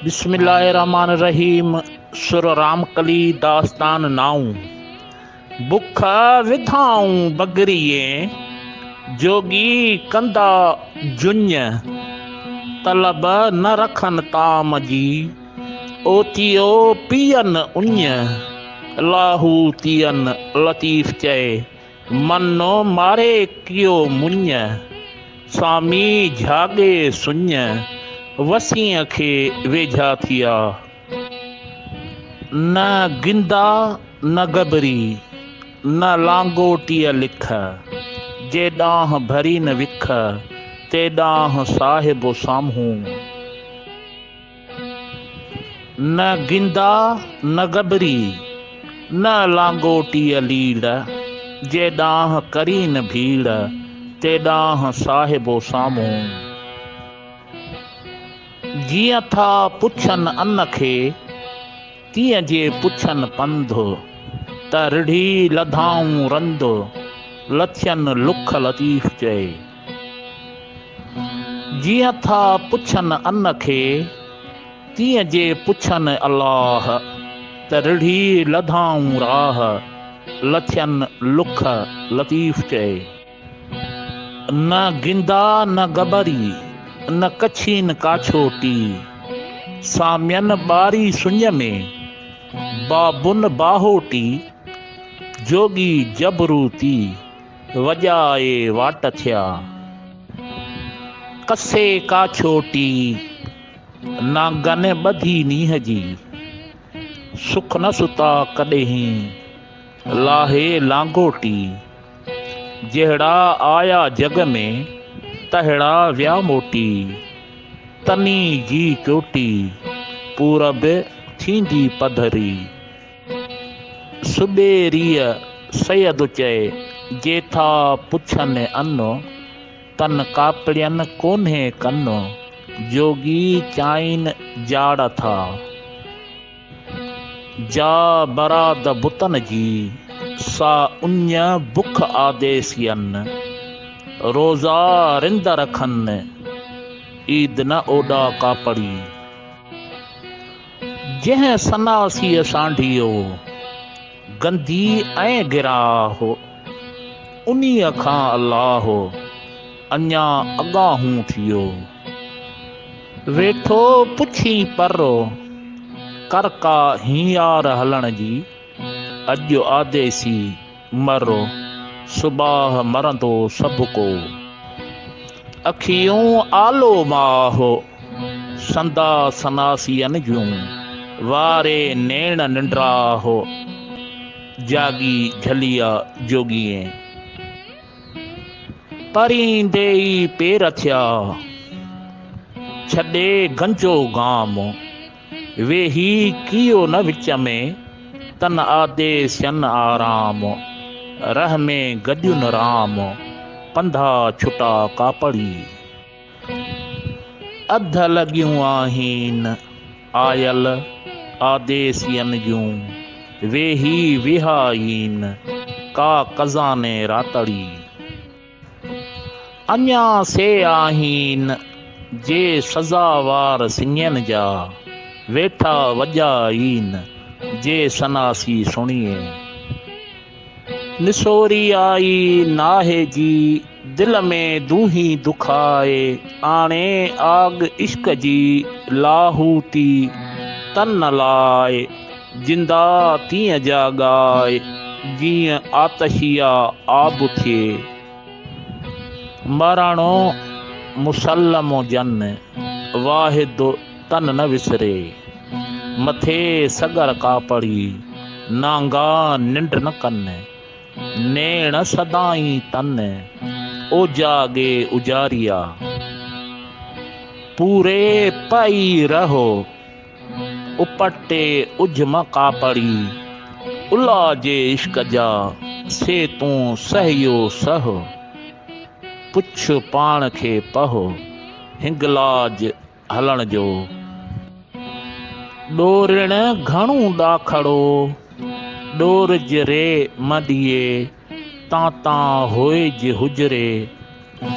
بسم الله الرحمٰن الرحيم سر رامڪلي داستان نائون بک وڌائون بگريين جوڳي ڪندا جڃ طلب نه رکن طعام جي اوتيو پيئن اڃ لاهوتين لطيف چئي من ماري ڪيو مڃ، سامي جهاڳي سڃ، وسينء کي ويجها ٿيا. نه گندا نه گبري، نه لانگوٽيء لک، جيڏانهن ڀرين وک، تيڏانهن صاحب سامهون. نه گندا نه گبري، نه لانگوٽيء ليڙ، جيڏانهن ڪرين ڀيڙ، تيڏانهن صاحبو سامهون. جيئن ٿا پڇن ان کي، تيئن جي پڇن پنڌ، ته رڙهي لڌائون رند، لٿين لک لطيف چئي. جيئن ٿا پڇن ان کي، تيئن جي پڇن الله، ته رڙهي لڌائون راهه، لٿين لک لطيف چئي. نه گندا نه گبري، نه ڪڇين ڪاڇوٽي، سامين ٻاري سڃ ۾، بابن باهوٽي، جوڳي جبروتي. وڄائي واٽ ٿيا. ڪسي ڪا ڇوٽي، نانگن ٻڌي نينهن جي. سک نه ستا ڪڏهين، لاهي لانگوٽي. جهڙا آيا جڳ ۾، تهڙا ويا موٽي. تني جي چوٽي، پورب ٿيندي پڌري. سٻيريء سيد چئي، جي ٿا پڇن ان، تن ڪاپڙين ڪونهي ڪن، جوڳي چائين جاڙ ٿا. جا براد بتن جي، سا اڃ بک آديسين، روزا رند رکن، عيد نه اوڏا ڪاپڙي. جنهن سناسيء سانڍيو، گندي ۽ گراهه، انهيء کان الله، اڃا اڳاهون ٿيو. ويٺو پڇين پر، ڪر ڪا هينئار هلڻ جي، اڄ آديسي مر، صباح مرندو سڀ ڪو. اکيون آلو ماهه، سندا سناسين جون، واري نيڻ ننڊراهه، جاڳي جهليا جوڳيين. پرين ديئي پير ٿيا، ڇڏي گنجو گام. ويهي ڪيو نه وچ ۾، تن آديسين آرام، رح ۾ گڏين رام، پنڌا ڇٽا ڪاپڙي. اڌ لڳيون آهين، آيل آديسين جون، ويهي ويهائين، ڪا قزاني راتڙي. اڃا سي آهين، جي سزاوار سڱين جا، ويٺا وڄائين، جي سناسي سڻين. نسوري آئي ناهي جي، دل ۾ دونهي دکائي، آڻي آڳ عشق جي، لاهوتي تن لاء، جندا تيئن جاڳائي، جيئن آتشيا آب ٿئي. مرڻو مسلم جن، واحد تن نه وسري. مٿي سڳر ڪاپڙي، نانگا ننڊ نه ڪن. نيڻ سدائين تن، اوجاڳي اجاريا. پوري پئي رهو. اپٽي اجھ م ڪاپڙي، الا جي عشق جا، سي تون سهيو سهه، پڇ پاڻ کي پهه، هنگلاج هلڻ جو. ڏورڻ گهڻو ڏاکڙو، ڏورج ري م ڏيئي، تان تان هوئج هجري،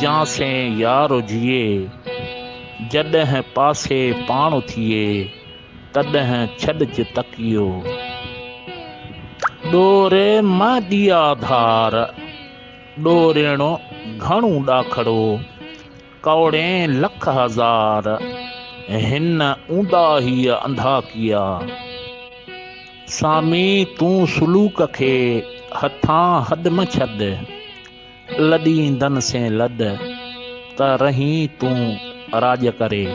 جان سين يار جيئي، جڏهن پاسي پاڻ ٿئي. تڏهن ڇڏج تڪيو. ڏوري م ڏيا ڌار، ڏوريڻو گهڻو ڏاکڙو، ڪوڙين لک هزار، هن اونداهيء انڌا ڪيا. سامي تون سلوڪ کي، هٿان هڏ م ڇڏ، لڏيندن سين لڏ، ته رهين تون راڄ ڪري.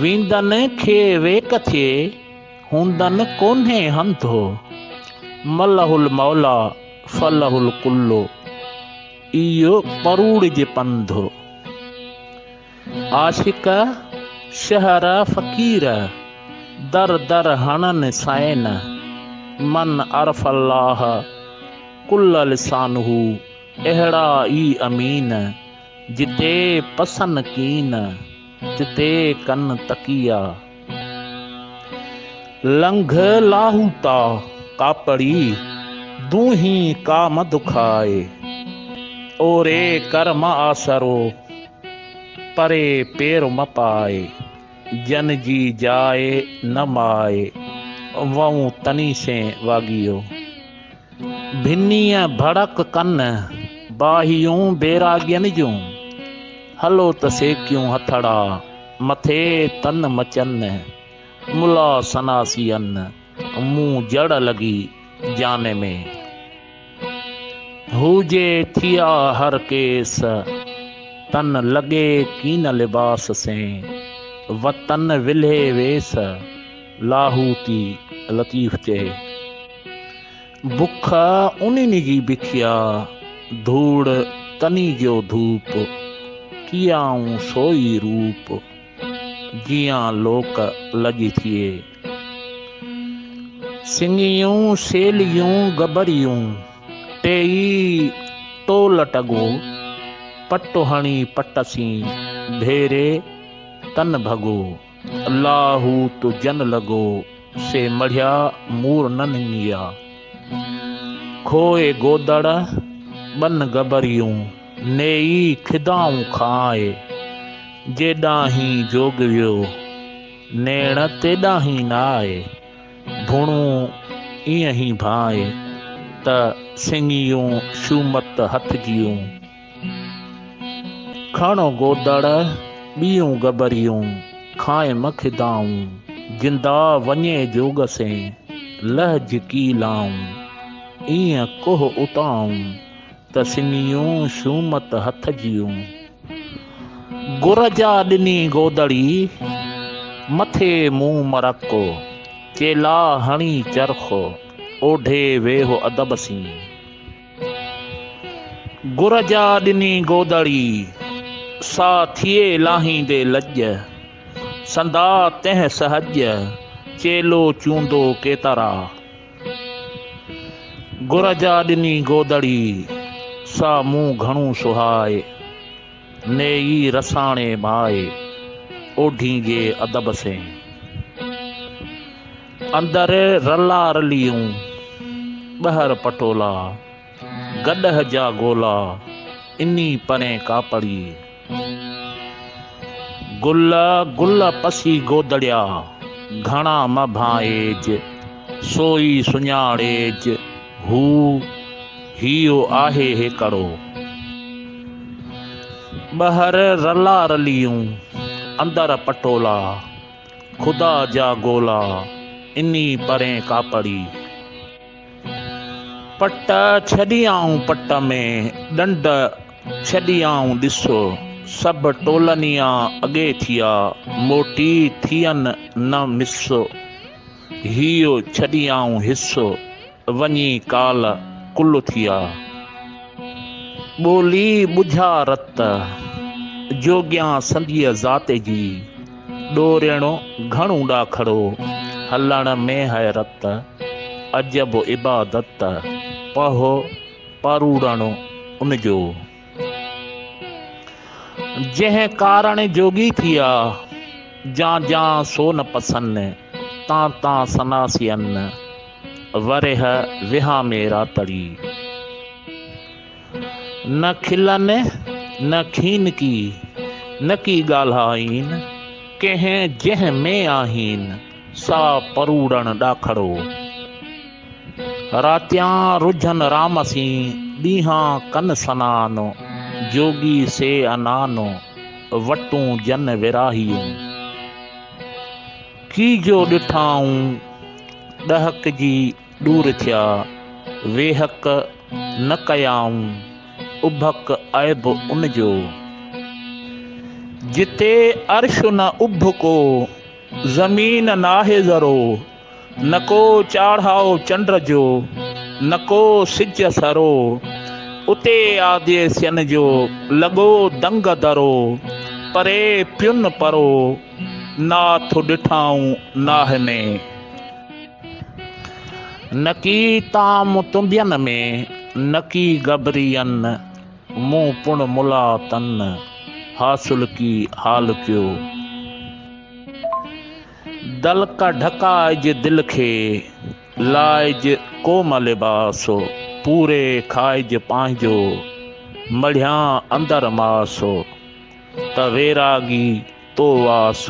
ويندن کي ويڪ ٿئي، هوندن ڪونهي هنڌ. مله الموليٰ فله الڪل، ايء پروڙج پنڌ. عاشق شهر فقير، در در هڻن سائين. من عرف الله ڪل لسانه، اهڙا ئي امين. جتي پسن ڪين، تتي ڪن تڪيا. لنگهه لاهوتا ڪاپڙي، دونهين ڪا م دکائي. اوري ڪر م آسرو، پري پير م پائي. جن جي جاء نه ماء، وئون تني سين واڳيو. ڀنيء ڀڙڪ ڪن، باهيون بيراڳين جون. هلو ته سيڪيون هٿڙا، مٿي تن مچن. ملا سناسين، مون جڙ لڳي جان ۾. هو جي ٿيا هر ڪيس، تن لڳي ڪين لباس سين. وطن ولهي ويس، لاهوتي لطيف چئي. بک انهن جي بکيا، ڌوڙ تني جو ڌوپ، ڪيائون سوئي روپ، جيان لوڪ لڄ ٿئي. سڱيون سيليون گبريون، ٽيئي ٽول ٽڳو، پٽ هڻي پٽ سين، ڀيري تن ڀڳو. لاهوت جن لڳو، سي مڙهيا مور نه نڱيا. کوء گودڙ ٻن گبريون، نيئي کدائون کاء. جيڏاهين جوڳ ويو، نيڻ تيڏاهين ناء. ڀوڻو ايئن هين ڀانء، ته سڱيون شومت هٿ جيون. کڻ گودڙ ٻيون گبريون، کانء م کدائون، جندا وڃي جوڳ سين، لهج ڪي لائون، ايئن ڪوهه اتائون، ته سڱيون شومت هٿ جيون. گر جا ڏني گودڙي، مٿي مون مرڪ، چيلا هڻي چرخ، اوڍي ويهه ادب سين. گر جا ڏني گودڙي، سا ٿئي لاهيندي لڄ. سندا تنهن سهڄ، چيلو چوندو ڪيترا. گر جا ڏني گودڙي، سا مون گهڻو سهائي. نيئي رساڻي ماء، اوڍيندي ادب سين. اندر رلا رليون، ٻهر پٽولا، گڏهه جا گولا، اني پرين ڪاپڙي. گل گل پسي گودڙيا، گهڻا م ڀانئيج، سوئي سڃاڻيج، هو هيء آهي هيڪڙو. ٻهر رلا رليون، اندر پٽولا. خدا جا گولا، اني پرين ڪاپڙي. پٽ ڇڏيائون پٽ ۾، ڏنڊ ڇڏيائون ڏس. سڀ ٽولنيا اڳي ٿيا، موٽي ٿين نه مس. هيء ڇڏيائون حص، وڃي ڪال ڪل ٿيا. ٻولي ٻجها رت، جوڳيان سنديء ذات جي. ڏوريڻو گهڻو ڏاکڙو، هلڻ ۾ حيرت. عجب عبادت، پهه پروڙڻ ان جو. جنهن ڪارڻ جوڳي ٿيا، جان جان سو نه پسن، تان تان سناسين. ورهه وهامي راتڙي. نه کلن نه کينڪي، نڪي ڳالهائين، ڪنهن جنهن ۾ آهين، سا پروڙڻ ڏاکڙو. راتيان رجهن رام سين، ڏينهان ڪن سنان، جوڳي سي عنان، وٽون جن وراهيون. ڪي جو ڏٺائون، ڏهڪجي ڏور ٿيا، ويهڪ نه ڪيائون، اڀڪ عيب ان جو. جتي عرش نه اڀ ڪو، زمين ناهي ذرو، نڪو چاڙهائو چنڊ جو، نڪو سج سرو، اتي آديسين جو لڳو دنگ درو، پري پين پرو، ناٿ ڏٺائون ناهه ۾. نڪي طعام تنبين ۾، نڪي گبرين، مون پڻ ملا تن، حاصل ڪي حال ڪيو. دلڪ ڍڪائج دل کي، لائج ڪو م لباس، پوري کائج پنهنجو، مڙهيان اندر ماس، ته ويراڳي تو واس،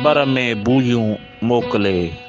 بر ۾ بويون موڪلي.